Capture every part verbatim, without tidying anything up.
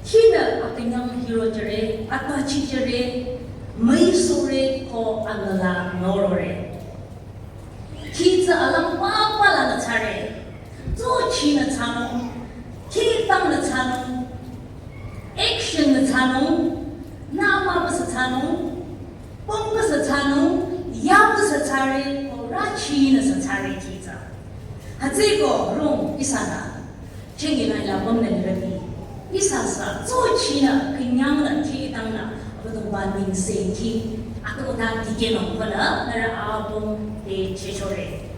Khinü akünyang hiro jüre, atbachi jüre, müi sore ko angala norore. Khi tsü alang papa la nü tsare. Zo chi nü tsanung, khi tang nü tsanung, action nü tsanung, nama basa tsanung, pong basa tsanung, ya basa tsare, ko ra chi nü sa tsare khi tsü. Hütsüko rung ihsanü. Chengi nü la pong nü lirati. Ihsa sa, zo chi nü, künyang nü, khi tang nü, Abüdongba ningse khi, ato ta dikeh nung ko nü, nührü apüm te chechore.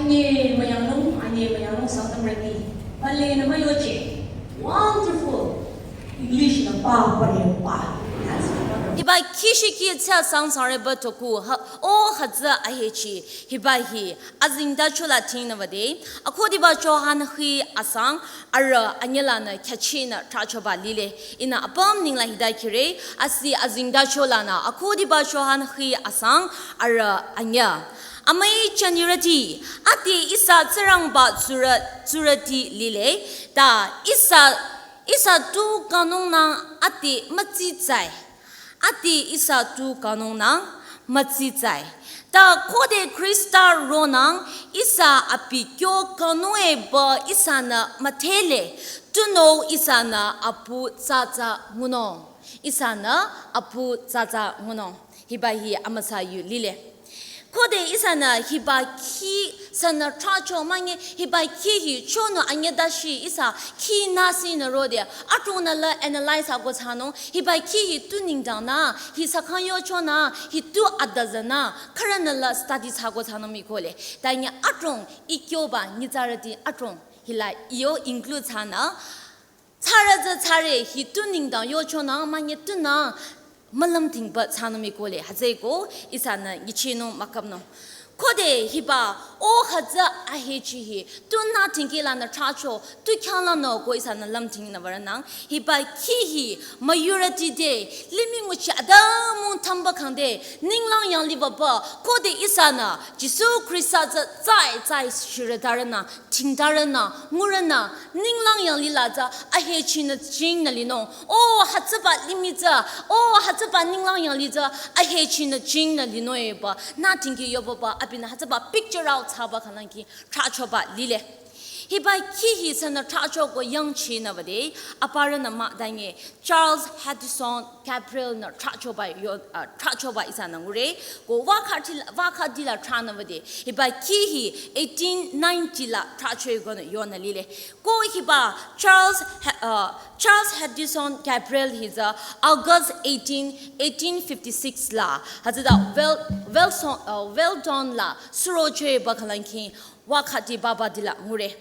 Anye müyangnung, anye müyangnung Sangtamrüti. Pale na müyoche. Wonderful. English na pa, pale pa. That's wonderful. Hiba kishiki tsü sang sangre ba toku ha, o hütsü ahechi. Hiba hi azingdacho la tingnü bade. Akhodiba Johan hi asang, arüh anyelanü khyachinü thrahchoba lile. Ihnü apüm ninglang hita kire, asi azingdacho lanü akhodiba Johan hi asang, arüh anye. Amüi chanirüti, ati ihsa Tsingrangba tsurü, tsurüti lile, ta ihsa, ihsa tu kangnungnang ati mütsitsai. Ati ihsa tu kangnungnang mütsitsai. Ta khode Khrista ronang ihsa abi kyo kangnung-e ba ihsanü müdhele, tunüo ihsanü apu tsatsa ngunung. Ihsanü apu tsatsa ngunung. Hiba hi amüsa yu lile. Khode ihsanü hiba khi sünü thrahcho manye, hiba khi hi chonü anye dashi ihsa khi nüsinü rode, atunü la analyze ako thsanung, hiba khi hi tu nengdangnü, hi sakhang yochonü, hi tu adazanü, khürünü la study thsako thsanung mii kohle. Ta nye atung ikyoba nyitsarüti atung, hila iyo include thsanü, tsarü tsü tsare hi tu nengdang yochonü manye tunü mülümdhingba thsanung mii kohle. Hütsüeko ihsanü nguchinung mükapnung. Khode hiba o hütsü ahechi hi tunü dhingkehlanü thrahcho, tu khyanglanü ko ihsanü lümdhingnü würonang. Hiba khi hi müyurüti te limih nguchi adamung thamba khangde ninglang yanglih baba khode ihsanü Jisu Khrista tsü tsai tsai shirütarünü, dhingtarünü, ngurünü, ninglang yanglih la tsü ahechinü jingnü linung. O hütsüba limih tsü, o hütsüba ninglang yanglih tsü ahechinü jingnü linung-e ba, nü dhingkeh yoba ba, abinü hütsüba picture out thsaba khanglang khi thrahchoba lile. Hiba khi hi sünü thrahcho ko yangchinü bade, aparünü mah ta nye, Charles Haddon Gabriel nü thrahchoba yo, ah, thrahchoba ihsanü ngure, ko wakhati la, wakhati la thrahnü bade, hiba khi hi eighteen ninety la thrahcho-e konü yonü lile. Ko hiba Charles Ha-, ah, Charles Haddon Gabriel hi tsü August eighteen, eighteen fifty-six la, hütsüta Wel-, Welson, ah, Weldon la surocho-e ba khanglang khi, wakhati baba tila ngure.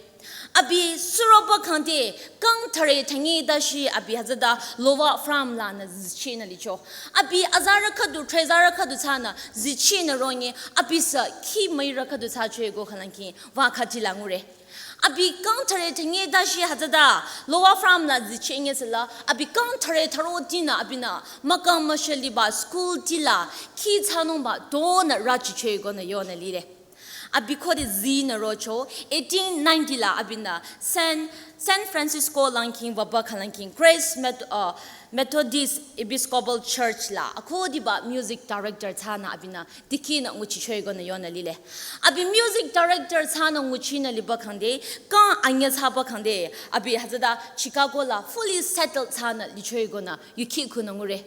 Abi suroba khangde kang thüre thüngi dashi abi hütsüta Lower Falam lanü zichinü licho. Abi azarü khüdu, threzarü khüdu thsanü zichinü ronye, abi sü khi müirü khüdu thsacho-e ko khanglang khi wakhati la ngure. Abi kang thüre thüngi dashi hütsüta Lower Falam la zichi ngesüla, abi kang thüre thürotinü abinü mükang müshaliba school tila khi thsanungba donü rachicho-e konü yonü lile. Abi khode zinü rocho, eighteen ninety la abinü San, San Francisco lang khing waba khanglang khing Grace Met-, uh, Methodist Episcopal Church la akhodiba music director thsanü abinü dikehnü nguchicho-e konü yonü lile. Abi music director thsanü nguchinü liba khangde, kang anye thsaba khangde, abi hütsüta Chicago la fully settled thsanü licho-e konü yukhi khunü ngure.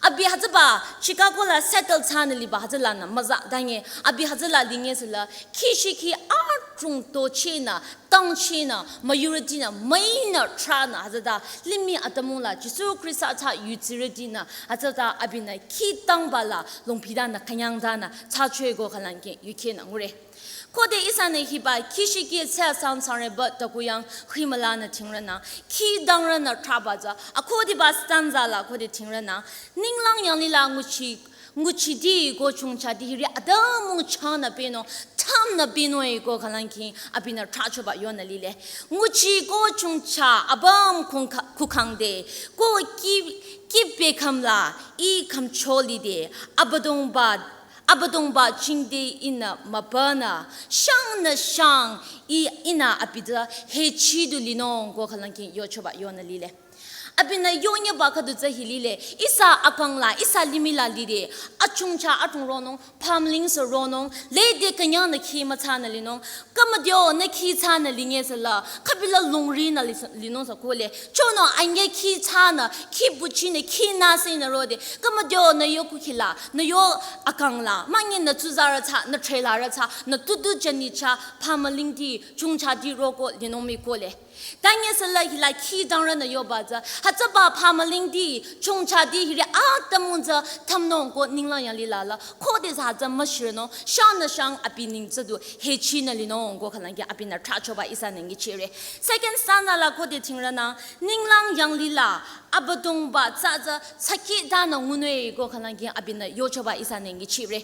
Abi hütsüba Chicago la settle thsanü liba hütsülanü müza ta nye, abi hütsüla lingesüla khi shikhi atung tochinü, tangchinü, müyurütinü, müinü thrahnü hütsüta limih atümung la Jisu Khrista tsü yudsirütinü hütsüta abinü khi tangba la longpitanü künyangtanü thsacho-e ko khanglang khi yukhinü ngure. Khode ihsanü hiba khi shikhi tsü sang sangre ba toku yang himülanü dhingronang, khi dangrünü thrahba tsü, akhodiba stanza la khode dhingronang, ninglang yanglih la nguchi, nguchiti ko chungchati hiri adamung changnü binung, thamnü binung-e ko khanglang khi abinü thrahchoba yonü lile. Nguchi ko chungcha apüm kukha-, kukhangde, ko ki, ki bekham la ih khümcho lide, Abüdongba Abüdongba jingte ihnü mübünü, shangnü shang ih ihnü abi tsü hechi du linung ko khanglang khi yochoba yonü lile. Abinü yonyeba khüdu tsü hi lile, ihsa akang la, ihsa limih la lide, achungcha atung ronung, pamling sü ronung, lede künyangnü khi müthsanü linung, kamadio nü khi thsanü lingesüla, khübila longrinü li-, linung sü kohle, chonü anye khi thsanü, khi buchinü, khi nüsinü rode, kamadio nü yo kukhila, nü yo akang la, manye nü tsuzarü tsü, nü threlarü tsü, nü tutu jani tsü, pamülingti, chungchati roko linung mii kohle. Ta nye süla hila khi dangrünü yoba tsü, Hütsüba phamülingdi, chongchadi hiri atümung tsü thümnung ko ninglang yanglila la, khodesü hütsü müshirnung, shangnü shang abi ning tsü du hechinü linung ko khülangki abinü trahchoba ihsanü nguchire. Second stanza la khode thingrünang, ninglang yanglila, Abüdongba tsü tsü tsakehtanü ngunung ko khülangki abinü yochoba ihsanü nguchire.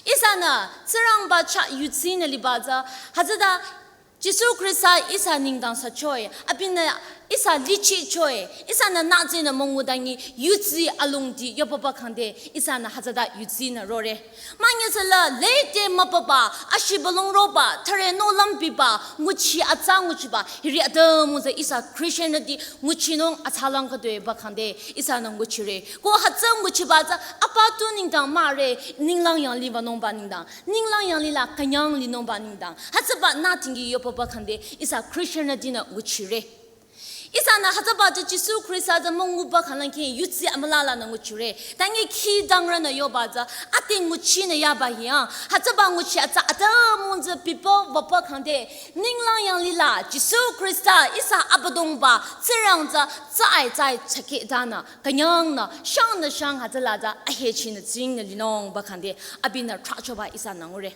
Ihsanü, Tsingrangba chah yudsinü liba tsü, hütsüta Jisu Khrista ihsa nengdang süchoe, abinü ihsa lichichoe, ihsanü nütsinü müngudangi yudsi alongdi yobaba khangde, ihsanü hütsüta yudsinü rore. Münyi süla lede mübüba, ashibülung roba, thürenü lümbiba, nguchi atsa nguchiba, hiri atümung tsü ihsa Christianrüti nguchinung atsalang khütoiba khangde, ihsanü nguchire. Ko hütsü nguchiba tsü apa tu nengdang mahre, ninglang yangliba nungba nengdang. Ninglang yanglila künyang linungba nengdang. Hütsüba nütinggi yobaba khangde ihsa Christianrütinü nguchire. Ihsanü hütsüba tsü Jisu Khrista tsü münguba khülangki yudsi amülalanü nguchire. Tangi khidangrünü yoba tsü ati nguchinü yaba hiyang. Hütsüba nguchi atsa atümung tsü biba wüba khangde. Ninglang yanglila Jisu Khrista ihsa Abüdongba Tsingrang tsü tsü ai tsü ai tsakehtanü. Künyangnü, shangnü shang hütsüla tsü ahechinü tsingnü linungba khangde abinü trahchoba ihsanü ngure.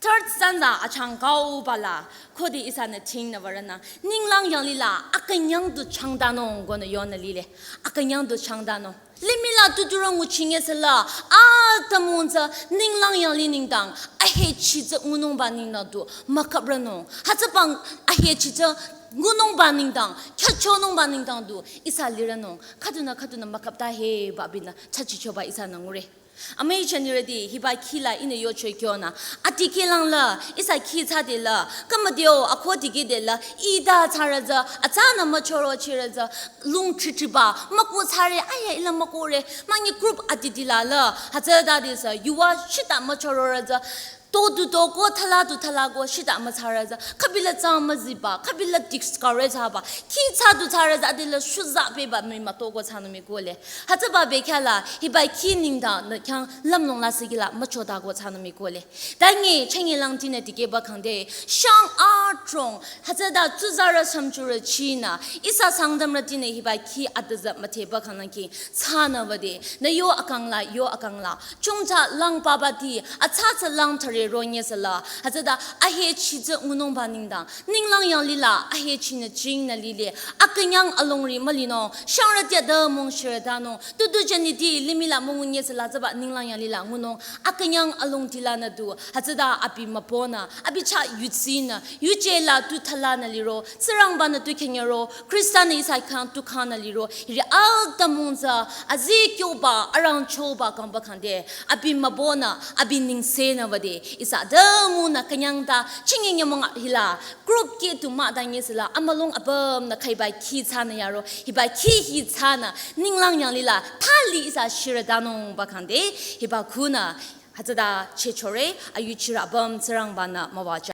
Third stanza achangkaoba la, khode ihsanü thingnü würünang, ninglang yanglila akünyang du changtanung konü yonü lile, akünyang du changtanung. Limihla tuturü nguchinge süla, atümung tsü ninglang yangli nengdang, ahechi tsü ngunungba nengdang du, müküprünung. Hütsübang ahechi tsü ngunungba nengdang, khyüchonungba nengdang du, ihsa lirünung. Khüdunü khüdunü müküpta heba abinü, chachichoba ihsanü ngure. Amüi chanirüti hiba khila ihnü yochoi kyonü. Adikehlang la, ihsa khi thsadela, kümüdeo akho dikehde la, ita thsarü tsü, atsanü müchoro chirü tsü, lung thritriba, müko thsare, aya ila mükore, münyi group adidila la, hütsütade sü, yuva shita müchororü tsü, to du to ko, thala du thala ko, shita müthsarü tsü, khübila tsang müziba, khübila discourage thsaba, khi thsa du thsarü tsü, adila shuza beba mii mütoko thsanü mii kole. Hütsüba bekhyah la, hiba khi nengdang nü khyang lümlong la sikila müchotako thsanü mii kole. Tangi, chengi langtinü dikehba khangde, shang adrong, hütsüta tsuzarü shümtsurü chinü, ihsa Sangtamrütinü hiba khi adüzü müdheba khanglang ki, thsanü wüde, nü yo akang la, yo akang la, chongcha lang pabati, atsa tsa lang thare ronye süla, hütsüta ahechi tsü ngunungba nengdang, ninglang yanglila, ahechinü chingnü lile, akünyang alongri mülinung, shangrüti adümung shirütanung, tutu janiti limihla müngunye süla tsüba ninglang yanglila ngunung, akünyang alongdilanü du, hütsüta abi mübünü, abi chah yudsinü, yuje la tu thalanü liro, Tsingrangbanü tu khenyero, Khristanü ihsa khyang tu khangnü liro, hiri atümung tsü, azi kyoba, arangchoba kangba khangde, abi mübünü, abi nengsenü wüde, ihsa adümungnü künyangta, chingi nyümong hila, group keh tu müdanye süla, amülung apümnü khaiba khi thsanü yaro, hiba khi hi thsanü, ninglang yanglila, thali ihsa shirütanungba khangde, hiba khunü, hütsüta chechore, ayuchirü apüm Tsingrangbanü müwajü.